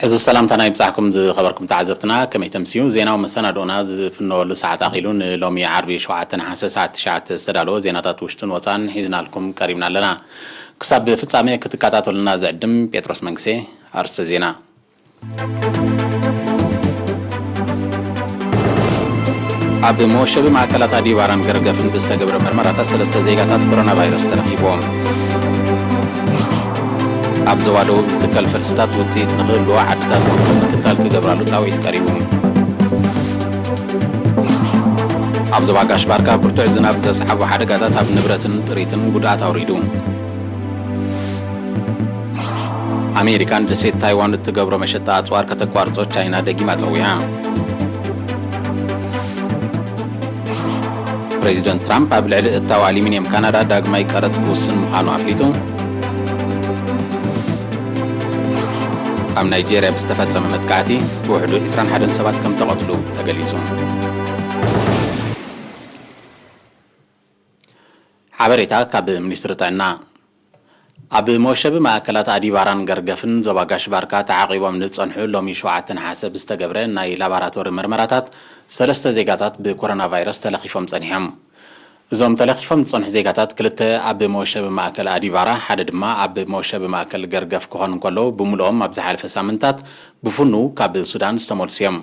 እዚ ሰላምታና ይብጻሕኩም ዝኸበርኩም ተዓዘብትና፣ ከመይ ተምስዩ? ዜናዊ መሰናዶና ዝፍነወሉ ሰዓት ኣኺሉ። ንሎሚ ዓርቢ ሸውዓተ ነሓሰ ሰዓት ትሽዓተ ዝተዳለወ ዜናታት ውሽጥን ወጻን ሒዝናልኩም ቀሪብና ኣለና። ክሳብ ፍጻሜ ክትከታተሉና ዝዕድም ጴጥሮስ መንግሴ። ኣርእስተ ዜና። ኣብ መወሸቢ ማእከላት ኣዲባራን ገርገፍን ብዝተገብረ መርመራታት ሰለስተ ዜጋታት ኮሮና ቫይረስ ተረኺቦም። ኣብ ዞባ ደቡብ ዝትከል ፈልስታት ውጽኢት ንኽህልዎ ዓድታት ምክትታል ክገብራሉ ጻውዒት ቀሪቡ። ኣብ ዞባ ጋሽ ባርካ ብርቱዕ ዝናብ ዘስዓቦ ሓደጋታት ኣብ ንብረትን ጥሪትን ጉድኣት ኣውሪዱ። ኣሜሪካ ንደሴት ታይዋን እትገብሮ መሸጣ ኣጽዋር ከተቋርጾ ቻይና ደጊማ ጸዊዓ። ፕሬዚደንት ትራምፕ ኣብ ልዕሊ እታው ኣሉሚንየም ካናዳ ዳግማይ ቀረጽ ክውስን ምዃኑ ኣፍሊጡ። ኣብ ናይጄርያ ብዝተፈጸመ መጥቃዕቲ ብውሕዱ ዕስራን ሓደን ሰባት ከም ተቐትሉ ተገሊጹ። ሓበሬታ ካብ ሚኒስትሪ ጥዕና። ኣብ መወሸቢ ማእከላት ኣዲባራን ገርገፍን ዞባ ጋሽ ባርካ ተዓቒቦም ንዝጸንሑ ሎሚ ሸውዓተ ነሓሰ ብዝተገብረ ናይ ላባራቶሪ መርመራታት ሰለስተ ዜጋታት ብኮሮና ቫይረስ ተለኺፎም ጸኒሖም። እዞም ተለኺፎም ዝጸንሑ ዜጋታት ክልተ ኣብ መወሸቢ ማእከል ኣዲባራ፣ ሓደ ድማ ኣብ መወሸቢ ማእከል ገርገፍ ክኾኑ እንከለዉ፣ ብምልኦም ኣብ ዝሓለፈ ሳምንታት ብፍኑ ካብ ሱዳን ዝተመልሱ እዮም።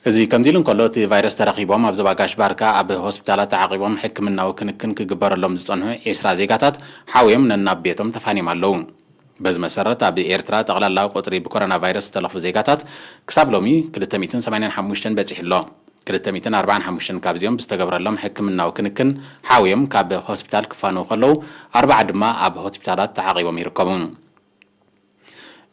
እዚ ከምዚ ኢሉ እንከሎ፣ እቲ ቫይረስ ተረኺቦም ኣብ ዞባ ጋሽ ባርካ ኣብ ሆስፒታላት ተዓቒቦም ሕክምናዊ ክንክን ክግበረሎም ዝጸንሑ ዒስራ ዜጋታት ሓውዮም ነናብ ቤቶም ተፋንዮም ኣለዉ። በዚ መሰረት፣ ኣብ ኤርትራ ጠቕላላ ቁጽሪ ብኮሮና ቫይረስ ዝተለኽፉ ዜጋታት ክሳብ ሎሚ ክልተ ሚእትን ሰማንያን ሓሙሽተን በጺሑ ኣሎ። ክልተ ሚእትን ኣርባዓን ሓሙሽተን ካብዚኦም ብዝተገብረሎም ሕክምናዊ ክንክን ሓውዮም ካብ ሆስፒታል ክፋነዉ ከለዉ፣ ኣርባዓ ድማ ኣብ ሆስፒታላት ተዓቒቦም ይርከቡ።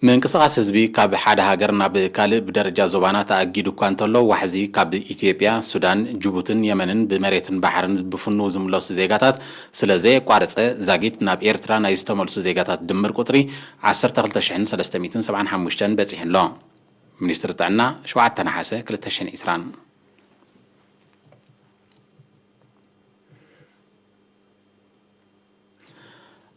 ምንቅስቓስ ህዝቢ ካብ ሓደ ሃገር ናብ ካልእ ብደረጃ ዞባና ተኣጊዱ እኳ እንተሎ፣ ዋሕዚ ካብ ኢትዮጵያ፣ ሱዳን፣ ጅቡትን የመንን ብመሬትን ባሕርን ብፍኑው ዝምለሱ ዜጋታት ስለ ዘየቋረጸ፣ ዛጊት ናብ ኤርትራ ናይ ዝተመልሱ ዜጋታት ድምር ቁጽሪ ዓሰርተ ክልተ ሽሕን ሰለስተ ሚእትን ሰብዓን ሓሙሽተን በጺሑ ኣሎ። ሚኒስትሪ ጥዕና፣ ሸውዓተ ነሓሰ ክልተ ሽሕን ዕስራን።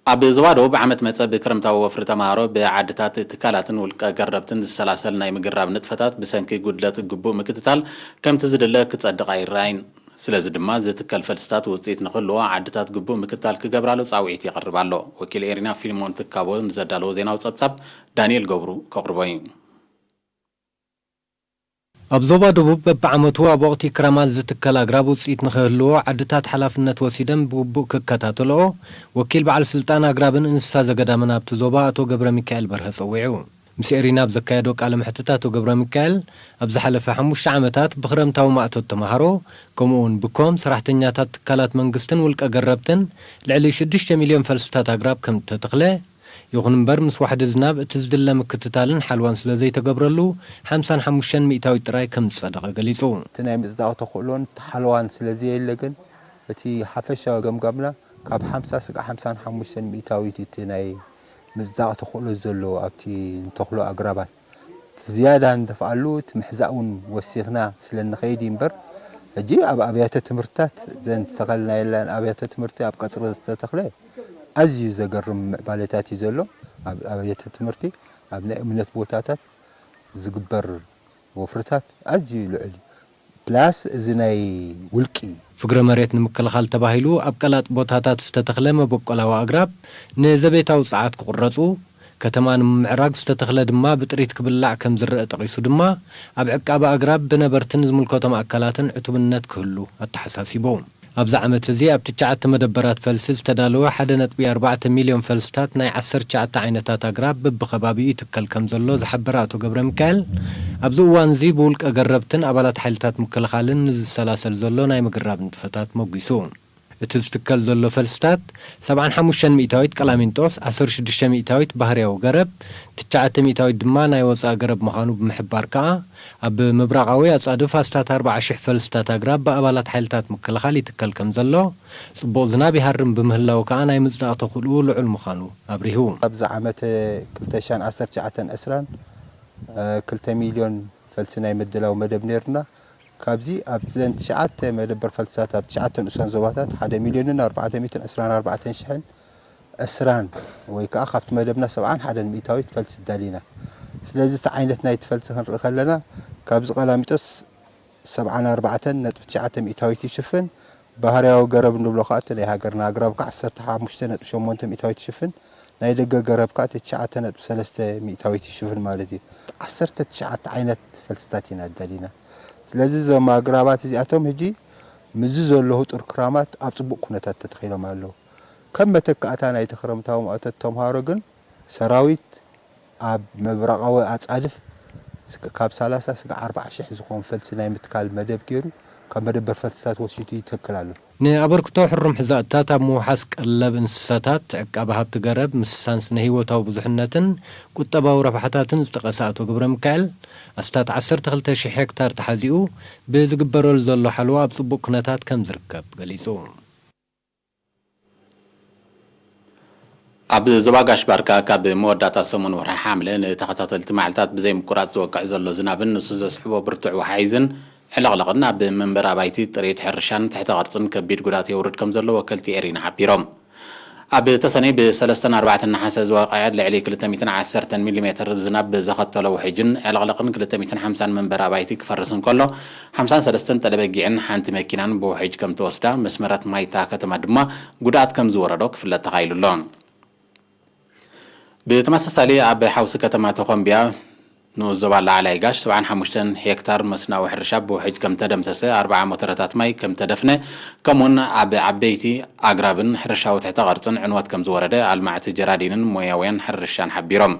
ኣብ ዞባ ደቡብ ዓመት መጸ ብክረምታዊ ወፍሪ ተማሃሮ ብዓድታት፣ ትካላትን ውልቀ ገረብትን ዝሰላሰል ናይ ምግራብ ንጥፈታት ብሰንኪ ጉድለት ግቡእ ምክትታል ከምቲ ዝድለ ክጸድቕ ኣይረኣይን። ስለዚ ድማ ዝትከል ፈልስታት ውጽኢት ንክህልዎ ዓድታት ግቡእ ምክትታል ክገብራሉ ጻውዒት ይቐርብ ኣሎ። ወኪል ኤሪና ፊልሞን ትካቦ ንዘዳለዎ ዜናዊ ጸብጻብ ዳንኤል ገብሩ ከቕርቦ እዩ። ኣብ ዞባ ደቡብ በብዓመቱ ኣብ ወቕቲ ክረማት ዝትከል ኣግራብ ውጽኢት ንኽህልዎ ዓድታት ሓላፍነት ወሲደን ብግቡእ ክከታተልኦ ወኪል በዓል ስልጣን ኣግራብን እንስሳ ዘገዳምን ኣብቲ ዞባ ኣቶ ገብረ ሚካኤል በርሀ ጸዊዑ። ምስ ኤሪና ኣብ ዘካየዶ ቃለ መሕትት ኣቶ ገብረ ሚካኤል ኣብ ዝሓለፈ ሓሙሽተ ዓመታት ብኽረምታዊ ማእቶት ተምሃሮ ከምኡውን ብኮም ሰራሕተኛታት ትካላት መንግስትን ውልቀ ገረብትን ልዕሊ ሽዱሽተ ሚልዮን ፈልስታት ኣግራብ ከም እተተኽለ ይኹን እምበር፣ ምስ ዋሕዲ ዝናብ እቲ ዝድለ ምክትታልን ሓልዋን ስለ ዘይተገብረሉ፣ ሓምሳን ሓሙሽተን ሚእታዊት ጥራይ ከም ዝጸደቐ ገሊጹ። እቲ ናይ ምጽዳቕ ተኽእሎን እቲ ሓልዋን ስለ ዘየለ ግን፣ እቲ ሓፈሻዊ ገምጋምና ካብ ሓምሳ ስጋዕ ሓምሳን ሓሙሽተን ሚእታዊት እቲ ናይ ምጽዳቕ ተኽእሎ ዘሎ ኣብቲ ንተኽሎ ኣግራባት። ዝያዳ ንደፍኣሉ፣ እቲ ምሕዛእ እውን ወሲኽና ስለ እንኸይድ እዩ እምበር፣ ሕጂ ኣብ ኣብያተ ትምህርትታት፣ እዘን ዝተኸልና የለን ኣብያተ ትምህርቲ ኣብ ቀጽሪ ዝተተኽለ ኣዝዩ ዘገርም ምዕባለታት እዩ ዘሎ። ኣብ ኣብያተ ትምህርቲ፣ ኣብ ናይ እምነት ቦታታት ዝግበር ወፍርታት ኣዝዩ ልዑል እዩ። ፕላስ እዚ ናይ ውልቂ ፍግረ መሬት ንምክልኻል ተባሂሉ ኣብ ቀላጥ ቦታታት ዝተተኽለ መበቆላዊ ኣግራብ ንዘቤታዊ ጸዓት ክቑረጹ፣ ከተማ ንምምዕራግ ዝተተኽለ ድማ ብጥሪት ክብላዕ ከም ዝረአ ጠቒሱ ድማ፣ ኣብ ዕቃበ ኣግራብ ብነበርትን ዝምልከቶም ኣካላትን ዕቱብነት ክህሉ ኣተሓሳሲቡ። ኣብዚ ዓመት እዚ ኣብ ትሽዓተ መደበራት ፈልሲ ዝተዳለወ ሓደ ነጥቢ ኣርባዕተ ሚልዮን ፈልስታት ናይ ዓሰርተ ትሽዓተ ዓይነታት ኣግራብ በብኸባቢኡ ይትከል ከም ዘሎ ዝሓበረ ኣቶ ገብረ ሚካኤል፣ ኣብዚ እዋን እዚ ብውልቀ ገረብትን ኣባላት ሓይልታት ምክልኻልን ንዝሰላሰል ዘሎ ናይ ምግራብ ንጥፈታት መጒሱ። እቲ ዝትከል ዘሎ ፈልስታት፣ ሰብዓን ሓሙሽተን ሚእታዊት ቀላሚንጦስ፣ ዓሰርተ ሽዱሽተ ሚእታዊት ባህርያዊ ገረብ፣ ትሽዓተ ሚእታዊት ድማ ናይ ወጻኢ ገረብ ምዃኑ ብምሕባር ከኣ፣ ኣብ ምብራቓዊ ኣጻድፍ ኣስታት ኣርብዓ ሽሕ ፈልስታት ኣግራብ ብኣባላት ሓይልታት ምክልኻል ይትከል ከም ዘሎ፣ ጽቡቕ ዝናብ ይሃርም ብምህላዉ ከኣ ናይ ምጽዳቕ ተኽእልኡ ልዑል ምዃኑ ኣብሪሁ። ኣብዚ ዓመት ክልተ ሽሕን ዓሰርተ ትሽዓተን ዕስራን፣ እ፣ ክልተ ሚልዮን ፈልሲ ናይ ምድላው መደብ ነይሩና። ካብዚ ኣብዘን ትሽዓተ መደበር ፈልስታት ኣብ ትሽዓተ ንኡሳን ዞባታት ሓደ ሚልዮንን ኣርባዕተ ሚእትን ዕስራን ኣርባዕተን ሽሕን ዕስራን ወይ ከኣ ካብቲ መደብና ሰብዓን ሓደን ሚእታዊት ፈልሲ ኣዳሊና። ስለዚ እቲ ዓይነት ናይቲ ፈልሲ ክንርኢ ከለና፣ ካብዚ ቀላሚጦስ ሰብዓን ኣርባዕተን ነጥቢ ትሽዓተ ሚእታዊት ይሽፍን፣ ባህርያዊ ገረብ እንብሎ ከኣ እቲ ናይ ሃገርና ኣግራብ ከኣ ዓሰርተ ሓሙሽተ ነጥቢ ሸሞንተ ሚእታዊት ይሽፍን፣ ናይ ደገ ገረብ ከኣ እቲ ትሽዓተ ነጥቢ ሰለስተ ሚእታዊት ይሽፍን ማለት እዩ። ዓሰርተ ትሽዓተ ዓይነት ፈልስታት ኢና ኣዳሊና። ስለዚ እዞም ኣግራባት እዚኣቶም ሕጂ ምስዚ ዘለዉ ጥርክራማት ኣብ ጽቡቕ ኩነታት ተተኺሎም ኣለዉ። ከም መተካእታ ናይቲ ክረምታዊ ማእቶት ተምሃሮ ግን ሰራዊት ኣብ ምብራቓዊ ኣጻድፍ ስግ-፣ ካብ ሰላሳ ስጋዕ ኣርባዓ ሽሕ ዝኾን ፈልሲ ናይ ምትካል መደብ ገይሩ፣ ካብ መደበር ፈልስታት ወሲዱ ይተክል ኣሎ። ንኣበርክቶ ሕሩም ሕዛእታት ኣብ ምውሓስ ቀለብ እንስሳታት፣ ዕቃበ ሃብቲ ገረብ፣ ምስሳን ስነ ህይወታዊ ብዙሕነትን ቁጠባዊ ረብሓታትን ዝጠቐሰ ኣቶ ገብረ ሚካኤል፣ ኣስታት ዓሰርተ ክልተ ሽሕ ሄክታር ተሓዚኡ ብዝግበረሉ ዘሎ ሓለዋ ኣብ ጽቡቕ ኩነታት ከም ዝርከብ ገሊጹ። ኣብ ዞባ ጋሽ ባርካ ካብ መወዳእታ ሰሙን ወርሒ ሓምለ ንተኸታተልቲ መዓልታት ብዘይ ምቁራጽ ዝወቅዕ ዘሎ ዝናብን ንሱ ዘስሕቦ ብርቱዕ ወሓይዝን ዕለቕለቕን ኣብ መንበሪ ኣባይቲ፣ ጥሪት ሕርሻን ትሕተ ቅርጽን ከቢድ ጉዳት የውርድ ከም ዘሎ ወከልቲ ኤሪና ሓቢሮም። ኣብ ተሰነይ ብሰለስተን ኣርባዕተን ነሓሰ ዝወቕዐ ልዕሊ ክልተ ሚእትን ዓሰርተን ሚሊ ሜተር ዝናብ ዘኸተሎ ውሕጅን ዕለቕለቕን ክልተ ሚእትን ሓምሳን መንበሪ ኣባይቲ ክፈርስ እንከሎ፣ ሓምሳን ሰለስተን ጠለበጊዕን ሓንቲ መኪናን ብውሕጅ ከም ተወስዳ፣ መስመራት ማይታ ከተማ ድማ ጉድኣት ከም ዝወረዶ ክፍለጥ ተኻኢሉ ኣሎ። ብተመሳሳሊ ኣብ ሓውሲ ከተማ ተኾምቢያ ንኡስ ዞባ ላዕላይ ጋሽ ሰብዓን ሓሙሽተን ሄክታር መስናዊ ሕርሻ ብውሕጅ ከም ተደምሰሰ፣ ኣርብዓ ሞተረታት ማይ ከም ተደፍነ፣ ከምኡውን ኣብ ዓበይቲ ኣግራብን ሕርሻዊ ትሕተ ቅርጽን ዕንወት ከም ዝወረደ ኣልማዕቲ ጀራዲንን ሞያውያን ሕርሻን ሓቢሮም።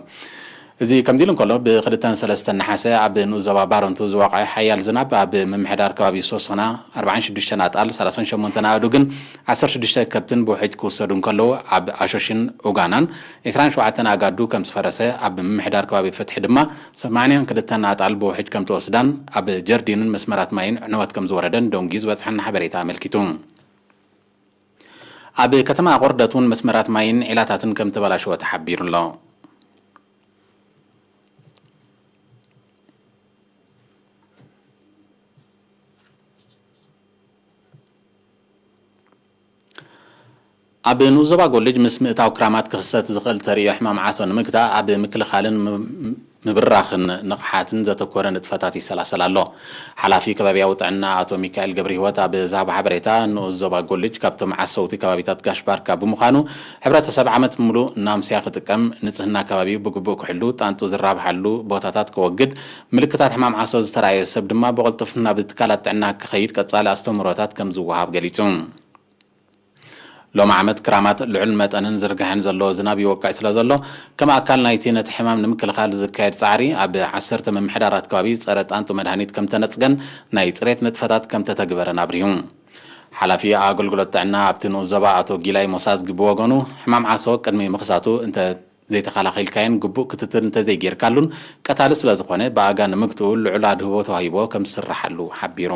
እዚ ከምዚ ኢሉ እንከሎ፣ ብክልተን ሰለስተን ነሓሰ ኣብ ንኡስ ዞባ ባረንቱ ዝወቕዐ ሓያል ዝናብ ኣብ ምምሕዳር ከባቢ ሶሶና ኣርባዓን ሽዱሽተን ኣጣል፣ ሰላሳን ሸሞንተን ኣእዱግን ዓሰርተ ሽዱሽተ ከብትን ብውሕጅ ክውሰዱ እንከለዉ፣ ኣብ ኣሾሽን ኡጋናን ዕስራን ሸውዓተን ኣጋዱ ከም ዝፈረሰ፣ ኣብ ምምሕዳር ከባቢ ፍትሒ ድማ ሰማንያን ክልተን ኣጣል ብውሕጅ ከም ተወስዳን ኣብ ጀርዲንን መስመራት ማይን ዕንወት ከም ዝወረደን ደንጉዩ ዝበጽሐና ሓበሬታ ኣመልኪቱ። ኣብ ከተማ ኣቑርደት እውን መስመራት ማይን ዒላታትን ከም ተበላሸወ ተሓቢሩ ኣሎ። ኣብ ንኡስ ዞባ ጎልጅ ምስ ምእታው ክራማት ክኽሰት ዝኽእል ተርእዮ ሕማም ዓሶ ንምግታእ ኣብ ምክልኻልን ም-፣ ምብራኽን ንቕሓትን ዘተኮረ ንጥፈታት ይሰላሰል ኣሎ። ሓላፊ ከባብያዊ ጥዕና ኣቶ ሚካኤል ገብረህይወት ኣብ ዝሃቦ ሓበሬታ፣ ንኡስ ዞባ ጎልጅ ካብቶም ዓሰውቲ ከባቢታት ጋሽ ባርካ ብምዃኑ፣ ሕብረተሰብ ዓመት ምሉእ ናምስያ ክጥቀም፣ ንጽህና ከባቢኡ ብግቡእ ክሕሉ፣ ጣንጡ ዝራብሓሉ ቦታታት ከወግድ፣ ምልክታት ሕማም ዓሶ ዝተራእየ ሰብ ድማ ብቕልጡፍ ናብ ትካላት ጥዕና ክኸይድ ቀጻሊ ኣስተምህሮታት ከም ዝወሃብ ገሊጹ። ሎሚ ዓመት ክራማት ልዑል መጠንን ዝርግሐን ዘለዎ ዝናብ ይወቅዕ ስለ ዘሎ፣ ከም ኣካል ናይቲ ነቲ ሕማም ንምክልኻል ዝካየድ ጻዕሪ፣ ኣብ ዓሰርተ ምምሕዳራት ከባቢ ጸረ ጣንጡ መድሃኒት ከም ተነጽገን ናይ ጽሬት ንጥፈታት ከም ተተግበረን ኣብሪሁ። ሓላፊ ኣገልግሎት ጥዕና ኣብቲ ንኡስ ዞባ ኣቶ ጊላይ ሞሳዝጊ ብወገኑ፣ ሕማም ዓሶ ቅድሚ ምኽሳቱ እንተ ዘይተኸላኺልካዮን ግቡእ ክትትል እንተዘይጌርካሉን ቀታሊ ስለ ዝኾነ፣ ብኣጋ ንምግትኡ ልዑል ኣድህቦ ተዋሂቦ ከም ዝስርሓሉ ሓቢሩ።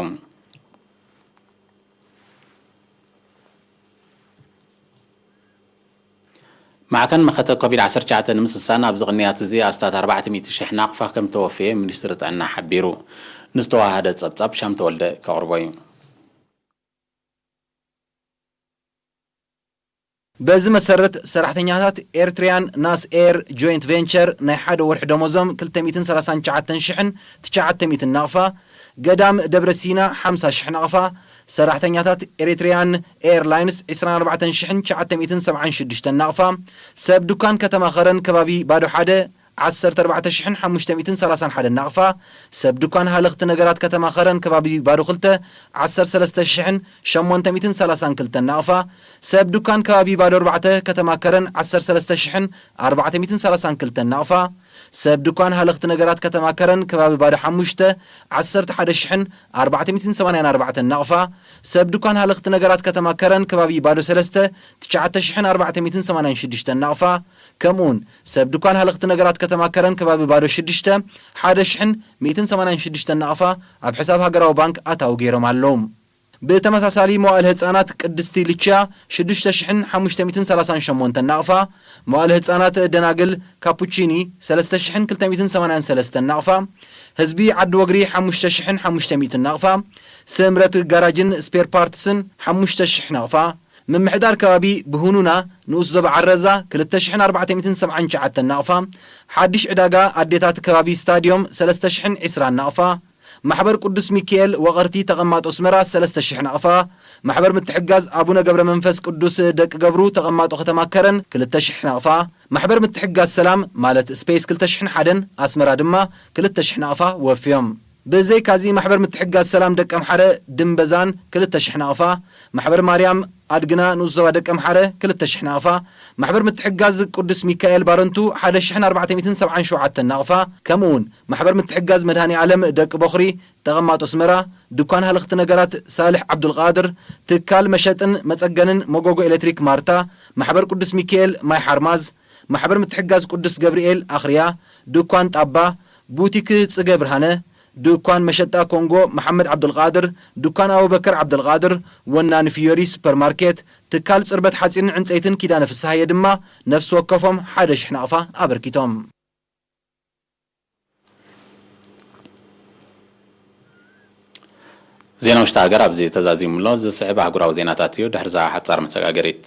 ማዕከን መኸተ ኮቪድ ዓሰርተ ትሽዓተ ንምስሳን ኣብዚ ቅንያት እዚ ኣስታት ኣርባዕተ ሚእቲ ሽሕ ናቕፋ ከም ተወፈየ ሚኒስትሪ ጥዕና ሓቢሩ። ንዝተዋሃደ ጸብጻብ ሻም ተወልደ ከቕርቦ እዩ። በዚ መሰረት፣ ሰራሕተኛታት ኤርትርያን ናስ ኤር ጆይንት ቬንቸር ናይ ሓደ ወርሒ ደሞዞም ክልተ ሚእትን ሰላሳን ትሽዓተን ሽሕን ትሽዓተ ሚእትን ናቕፋ፣ ገዳም ደብረ ሲና ሓምሳ ሽሕ ናቕፋ፣ ሰራሕተኛታት ኤሪትርያን ኤርላይንስ ዕስራን ኣርባዕተን ሽሕን ትሽዓተ ሚእትን ሰብዓን ሽዱሽተን ናቕፋ፣ ሰብ ዱካን ከተማ ኸረን ከባቢ ባዶ ሓደ ዓሰርተ ኣርባዕተ ሽሕን ሓሙሽተ ሚእትን ሰላሳን ሓደ ናቕፋ፣ ሰብ ዱካን ሃለኽቲ ነገራት ከተማ ኸረን ከባቢ ባዶ ክልተ ዓሰርተ ሰለስተ ሽሕን ሸሞንተ ሚእትን ሰላሳን ክልተን ናቕፋ፣ ሰብ ዱካን ከባቢ ባዶ ኣርባዕተ ከተማ ከረን ዓሰርተ ሰለስተ ሽሕን ኣርባዕተ ሚእትን ሰላሳን ክልተን ናቕፋ፣ ሰብ ዱካን ሃለኽቲ ነገራት ከተማ ከረን ከባቢ ባዶ ሓሙሽተ ዓሰርተ ሓደ ሽሕን ኣርባዕተ ሚእትን ሰማንያን ኣርባዕተን ናቕፋ፣ ሰብ ዱካን ሃለኽቲ ነገራት ከተማ ከረን ከባቢ ባዶ ሰለስተ ትሽዓተ ሽሕን ኣርባዕተ ሚእትን ሰማንያን ሽዱሽተን ናቕፋ፣ ከምኡውን ሰብ ዱካን ሃለኽቲ ነገራት ከተማ ከረን ከባቢ ባዶ ሽዱሽተ ሓደ ሽሕን ሚእትን ሰማንያን ሽዱሽተን ናቕፋ ኣብ ሕሳብ ሃገራዊ ባንክ ኣታዊ ገይሮም ኣለዉ። ብተመሳሳሊ መዋእል ህጻናት ቅድስቲ ልችያ ሽዱሽተ ሽሕን ሓሙሽተ ሚእትን ሰላሳን ሸሞንተን ናቕፋ፣ መዋእል ህጻናት ደናግል ካፑቺኒ ሰለስተ ሽሕን ክልተ ሚእትን ሰማንያን ሰለስተን ናቕፋ፣ ህዝቢ ዓዲ ወግሪ ሓሙሽተ ሽሕን ሓሙሽተ ሚእትን ናቕፋ፣ ስምረት ጋራጅን ስፔር ፓርትስን ሓሙሽተ ሽሕ ናቕፋ፣ ምምሕዳር ከባቢ ብሁኑና ንኡስ ዞባ ዓረዛ ክልተ ሽሕን ኣርባዕተ ሚእትን ሰብዓን ትሽዓተን ናቕፋ፣ ሓድሽ ዕዳጋ ኣዴታት ከባቢ ስታድዮም ሰለስተ ሽሕን ዕስራን ናቕፋ፣ ማሕበር ቅዱስ ሚካኤል ወቐርቲ ተቐማጦ ኣስመራ ሰለስተ ሽሕ ናቕፋ፣ ማሕበር ምትሕጋዝ ኣቡነ ገብረ መንፈስ ቅዱስ ደቂ ገብሩ ተቐማጦ ከተማ ከረን ክልተ ሽሕ ናቕፋ፣ ማሕበር ምትሕጋዝ ሰላም ማለት ስፔስ ክልተ ሽሕን ሓደን ኣስመራ ድማ ክልተ ሽሕ ናቕፋ ወፍዮም። ብዘይካዚ ማሕበር ምትሕጋዝ ሰላም ደቀምሓረ ድምበዛን ክልተ ሽሕ ናቕፋ፣ ማሕበር ማርያም ኣድግና ንኡስ ዞባ ደቀምሓረ ክልተ ሽሕ ናቕፋ፣ ማሕበር ምትሕጋዝ ቅዱስ ሚካኤል ባረንቱ ሓደ ሽሕን ኣርባዕተ ሚእትን ሰብዓን ሸውዓተን ናቕፋ፣ ከምኡ እውን ማሕበር ምትሕጋዝ መድሃኔ ዓለም ደቂ ቦኽሪ ተቐማጦ ኣስመራ፣ ድኳን ሃለኽቲ ነገራት ሳልሕ ዓብዱልቃድር፣ ትካል መሸጥን መጸገንን መጎጎ ኤሌክትሪክ ማርታ፣ ማሕበር ቅዱስ ሚካኤል ማይ ሓርማዝ፣ ማሕበር ምትሕጋዝ ቅዱስ ገብርኤል ኣኽርያ፣ ድኳን ጣባ፣ ቡቲክ ጽገ ብርሃነ፣ ድኳን መሸጣ ኮንጎ መሓመድ ዓብዱልቃድር፣ ድኳን ኣቡበከር ዓብዱልቃድር፣ ወናኒ ፍዮሪ ሱፐርማርኬት፣ ትካል ጽርበት ሓጺንን ዕንጸይትን ኪዳነ ፍስሃየ ድማ ነፍሲ ወከፎም ሓደ ሽሕ ናቕፋ ኣበርኪቶም። ዜና ውሽጢ ሃገር ኣብዚ ተዛዚሙ ኣሎ። ዝስዕብ ኣህጉራዊ ዜናታት እዩ። ድሕሪ እዛ ሓጻር መሰጋገሪት።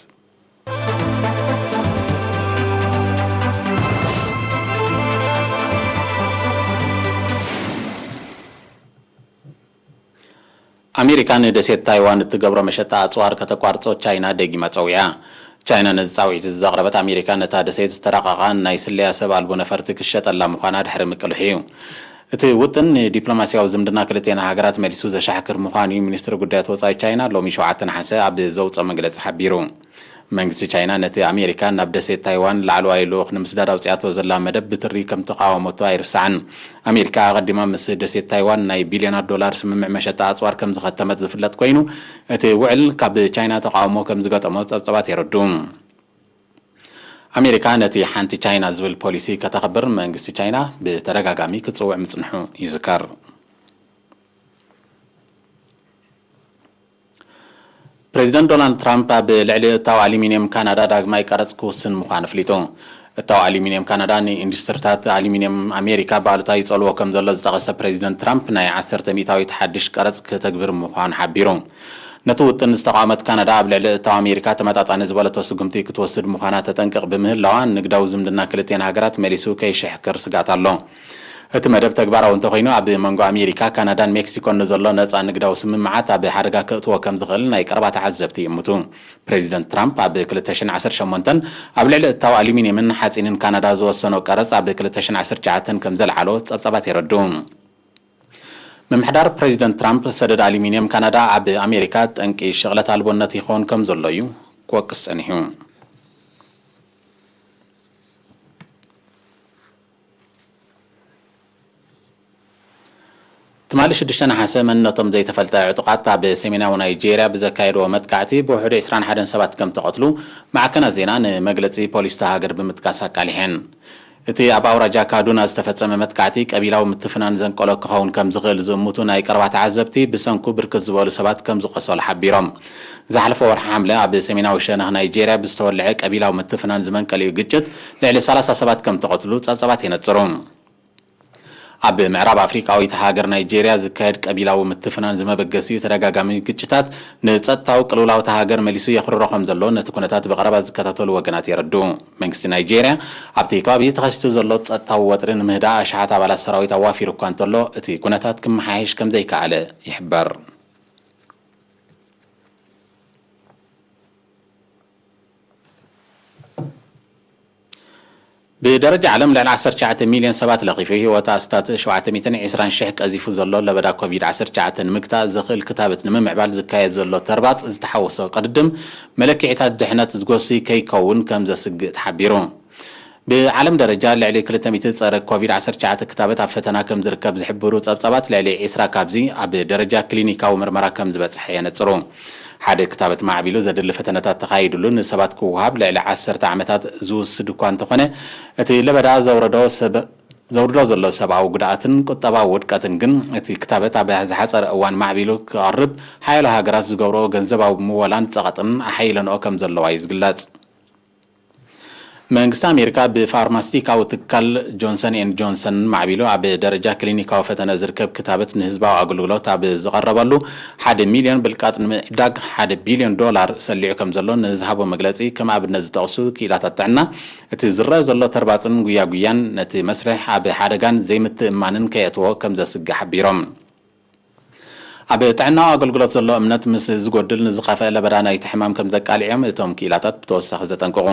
ኣሜሪካ ንደሴት ታይዋን እትገብሮ መሸጣ ኣጽዋር ከተቋርጾ ቻይና ደጊማ ጸዊዓ። ቻይና ነዚ ጻውዒት እዚ ዘቕረበት ኣሜሪካ ነታ ደሴት ዝተራቐቓ ናይ ስለያ ሰብ ኣልቦ ነፈርቲ ክሸጠላ ምዃና ድሕሪ ምቅልሑ እዩ። እቲ ውጥን ንዲፕሎማስያዊ ዝምድና ክልቴና ሃገራት መሊሱ ዘሻሕክር ምዃኑ እዩ ሚኒስትሪ ጉዳያት ወጻኢ ቻይና ሎሚ ሸውዓተ ነሓሰ ኣብ ዘውጽኦ መግለጺ ሓቢሩ። መንግስቲ ቻይና ነቲ ኣሜሪካ ናብ ደሴት ታይዋን ላዕለዋይ ልኡኽ ንምስዳድ ኣውጺኣቶ ዘላ መደብ ብትሪ ከም ተቓወመቶ ኣይርሳዕን። ኣሜሪካ ኣቐዲማ ምስ ደሴት ታይዋን ናይ ቢልዮናት ዶላር ስምምዕ መሸጣ ኣጽዋር ከም ዝኸተመት ዝፍለጥ ኮይኑ፣ እቲ ውዕል ካብ ቻይና ተቓውሞ ከም ዝገጠሞ ጸብጸባት የረድኡ። ኣሜሪካ ነቲ ሓንቲ ቻይና ዝብል ፖሊሲ ከተኽብር መንግስቲ ቻይና ብተደጋጋሚ ክጽውዕ ምጽንሑ ይዝከር። ፕሬዚደንት ዶናልድ ትራምፕ ኣብ ልዕሊ እታው ኣሉሚንየም ካናዳ ዳግማይ ቀረጽ ክውስን ምዃኑ ኣፍሊጡ። እታው ኣሉሚንየም ካናዳ ንኢንዱስትሪታት ኣሉሚንየም ኣሜሪካ ብኣሉታ ይጸልዎ ከም ዘሎ ዝጠቐሰ ፕሬዚደንት ትራምፕ፣ ናይ ዓሰርተ ሚእታዊት ሓድሽ ቀረጽ ክተግብር ምዃኑ ሓቢሩ። ነቲ ውጥን ዝተቓወመት ካናዳ፣ ኣብ ልዕሊ እታው ኣሜሪካ ተመጣጣኒ ዝበለቶ ስጉምቲ ክትወስድ ምዃና ተጠንቅቕ ብምህላዋ፣ ንግዳዊ ዝምድና ክልቲኤን ሃገራት መሊሱ ከይሽሕክር ስግኣት ኣሎ። እቲ መደብ ተግባራዊ እንተኾይኑ፣ ኣብ መንጎ ኣሜሪካ፣ ካናዳን ሜክሲኮን ንዘሎ ነጻ ንግዳዊ ስምምዓት ኣብ ሓደጋ ከእትዎ ከም ዝኽእል ናይ ቀረባ ተዓዘብቲ ይእምቱ። ፕሬዚደንት ትራምፕ ኣብ ክልተ ሽሕን ዓሰርተ ሸሞንተን ኣብ ልዕሊ እታው ኣሉሚንየምን ሓጺንን ካናዳ ዝወሰኖ ቀረጽ ኣብ ክልተ ሽሕን ዓሰርተ ትሽዓተን ከም ዘልዓሎ ጸብጻባት የረድኡ። ምምሕዳር ፕሬዚደንት ትራምፕ፣ ሰደድ ኣሉሚንየም ካናዳ ኣብ ኣሜሪካ ጠንቂ ሽቕለት ኣልቦነት ይኸውን ከም ዘሎ እዩ ክወቅስ ጸኒሑ። ትማሊ ሽዱሽተ ነሓሰ መንነቶም ዘይተፈልጠ ዕጡቓት ኣብ ሰሜናዊ ናይጄርያ ብዘካየድዎ መጥቃዕቲ ብውሕዱ ዕስራን ሓደን ሰባት ከም ተቐትሉ ማዕከናት ዜና ንመግለጺ ፖሊስ እታ ሃገር ብምጥቃስ ኣቃሊሐን። እቲ ኣብ ኣውራጃ ካዱና ዝተፈጸመ መጥቃዕቲ ቀቢላዊ ምትፍናን ዘንቀሎ ክኸውን ከም ዝኽእል ዝእምቱ ናይ ቀረባ ተዓዘብቲ፣ ብሰንኩ ብርክት ዝበሉ ሰባት ከም ዝቖሰሉ ሓቢሮም። ዝሓለፈ ወርሒ ሓምለ ኣብ ሰሜናዊ ሸነኽ ናይጄርያ ብዝተወልዐ ቀቢላዊ ምትፍናን ዝመንቀሊኡ ግጭት ልዕሊ ሰላሳ ሰባት ከም ተቐትሉ ጸብጻባት የነጽሩ። ኣብ ምዕራብ ኣፍሪቃዊት ሃገር ናይጄርያ ዝካየድ ቀቢላዊ ምትፍናን ዝመበገሲኡ ተደጋጋሚ ግጭታት ንጸጥታዊ ቅልውላው እታ ሃገር መሊሱ የኽርሮ ከም ዘሎ ነቲ ኩነታት ብቐረባ ዝከታተሉ ወገናት የረድኡ። መንግስቲ ናይጄርያ ኣብቲ ከባቢ ተኸሲቱ ዘሎ ጸጥታዊ ወጥሪ ንምህዳእ ኣሽሓት ኣባላት ሰራዊት ኣዋፊሩ እኳ እንተሎ፣ እቲ ኩነታት ክመሓየሽ ከም ዘይከኣለ ይሕበር። ብደረጃ ዓለም ልዕሊ ዓሰርተ ትሽዓተ ሚልዮን ሰባት ለኺፉ፣ ህይወት ኣስታት ሸውዓተ ሚእትን ዕስራን ሽሕ ቀዚፉ ዘሎ ለበዳ ኮቪድ ዓሰርተ ትሽዓተ ንምግታእ ዘኽእል ክታበት ንምምዕባል ዝካየድ ዘሎ ተርባጽ ዝተሓወሶ ቅድድም፣ መለክዒታት ድሕነት ዝጎሲ ከይከውን ከም ዘስግእ ተሓቢሩ። ብዓለም ደረጃ ልዕሊ ክልተ ሚእቲ ጸረ ኮቪድ ዓሰርተ ትሽዓተ ክታበት ኣብ ፈተና ከም ዝርከብ ዝሕብሩ ጸብጻባት፣ ልዕሊ ዕስራ ካብዚ ኣብ ደረጃ ክሊኒካዊ ምርመራ ከም ዝበጽሐ የነጽሩ። ሓደ ክታበት ማዕቢሉ ዘድሊ ፈተነታት ተኻይድሉ ንሰባት ክወሃብ ልዕሊ ዓሰርተ ዓመታት ዝውስድ እኳ እንተኾነ፣ እቲ ለበዳ ዘውረዶ ሰብ-፣ ዘውርዶ ዘሎ ሰብኣዊ ጉድኣትን ቁጠባዊ ውድቀትን ግን፣ እቲ ክታበት ኣብ ዝሓጸረ እዋን ማዕቢሉ ክቐርብ ሓያሎ ሃገራት ዝገብሮ ገንዘባዊ ምወላን ጸቐጥን ኣሓይለንኦ ከም ዘለዋ እዩ ዝግለጽ። መንግስቲ ኣሜሪካ ብፋርማሲቲካዊ ትካል ጆንሰን ኤንድ ጆንሰን ማዕቢሉ ኣብ ደረጃ ክሊኒካዊ ፈተነ ዝርከብ ክታበት ንህዝባዊ ኣገልግሎት ኣብ ዝቐረበሉ ሓደ ሚልዮን ብልቃጥ ንምዕዳግ ሓደ ቢልዮን ዶላር ሰሊዑ ከም ዘሎ ንዝሃቦ መግለጺ ከም ኣብነት ዝጠቕሱ ክኢላታት ጥዕና፣ እቲ ዝረአ ዘሎ ተርባጽን ጉያጉያን ነቲ መስርሕ ኣብ ሓደጋን ዘይምትእምማንን ከየእትዎ ከም ዘስግእ ሓቢሮም። ኣብ ጥዕናዊ ኣገልግሎት ዘሎ እምነት ምስ ዝጎድል ንዝኸፍአ ለበዳ ናይቲ ሕማም ከም ዘቃልዕ እዮም እቶም ክኢላታት ብተወሳኺ ዘጠንቅቑ።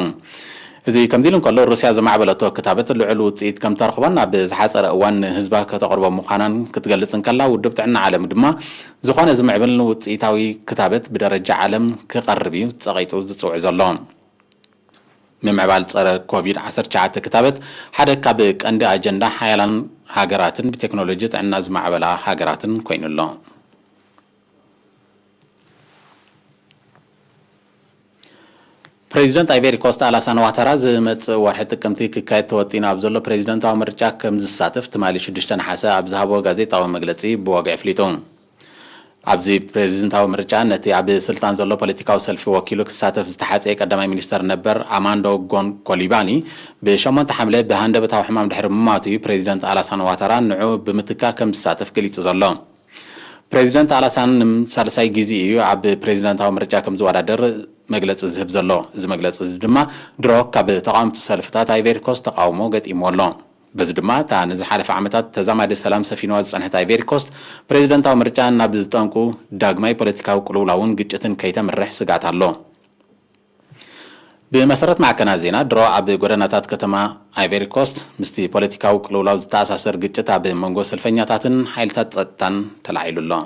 እዚ ከምዚ ኢሉ እንከሎ፣ ሩስያ ዘማዕበለቶ ክታበት ልዑል ውጽኢት ከም ተረኽቦን ኣብ ዝሓጸረ እዋን ንህዝባ ከተቕርቦ ምዃናን ክትገልጽ እንከላ፣ ውድብ ጥዕና ዓለም ድማ ዝኾነ ዝምዕብል ውጽኢታዊ ክታበት ብደረጃ ዓለም ክቐርብ እዩ ጸቒጡ ዝጽውዕ ዘሎ። ምምዕባል ጸረ ኮቪድ ዓሰርተ ትሽዓተ ክታበት ሓደ ካብ ቀንዲ ኣጀንዳ ሓያላን ሃገራትን ብቴክኖሎጂ ጥዕና ዝማዕበላ ሃገራትን ኮይኑ ኣሎ። ፕሬዚደንት ኣይቬሪ ኮስት ኣላሳን ዋታራ ዝመጽእ ወርሒ ጥቅምቲ ክካየድ ተወጢኑ ኣብ ዘሎ ፕሬዚደንታዊ ምርጫ ከም ዝሳተፍ ትማሊ ሽዱሽተ ነሓሰ ኣብ ዝሃቦ ጋዜጣዊ መግለጺ ብወግዒ ኣፍሊጡ። ኣብዚ ፕሬዚደንታዊ ምርጫ ነቲ ኣብ ስልጣን ዘሎ ፖለቲካዊ ሰልፊ ወኪሉ ክሳተፍ ዝተሓጸየ ቀዳማይ ሚኒስተር ነበር ኣማንዶ ጎን ኮሊባኒ ብሸሞንተ ሓምለ ብሃንደበታዊ ሕማም ድሕሪ ምማቱ እዩ ፕሬዚደንት ኣላሳን ዋታራ ንዑ ብምትካእ ከም ዝሳተፍ ገሊጹ ዘሎ። ፕሬዚደንት ኣላሳን ንሳልሳይ ግዜ እዩ ኣብ ፕሬዚደንታዊ ምርጫ ከም ዝወዳደር መግለጺ ዝህብ ዘሎ። እዚ መግለጺ እዚ ድማ ድሮ ካብ ተቓወምቲ ሰልፍታት ኣይቬሪ ኮስት ተቓውሞ ገጢምዎ ኣሎ። በዚ ድማ እታ ንዝሓለፈ ዓመታት ተዛማዲ ሰላም ሰፊንዋ ዝጸንሐት ኣይቬሪ ኮስት ፕሬዚደንታዊ ምርጫ ናብ ዝጠንቁ ዳግማይ ፖለቲካዊ ቅልውላውን ግጭትን ከይተምርሕ ስግኣት ኣሎ። ብመሰረት ማዕከናት ዜና ድሮ ኣብ ጎደናታት ከተማ ኣይቬሪ ኮስት ምስቲ ፖለቲካዊ ቅልውላው ዝተኣሳሰር ግጭት ኣብ መንጎ ሰልፈኛታትን ሓይልታት ጸጥታን ተላዒሉ ኣሎ።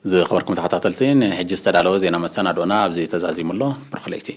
ዝኸበርኩም ተኸታተልቲ፣ ንሕጂ ዝተዳለወ ዜና መሰናዶና ኣብዚ ተዛዚሙ ኣሎ። ብሩኽ ለይቲ።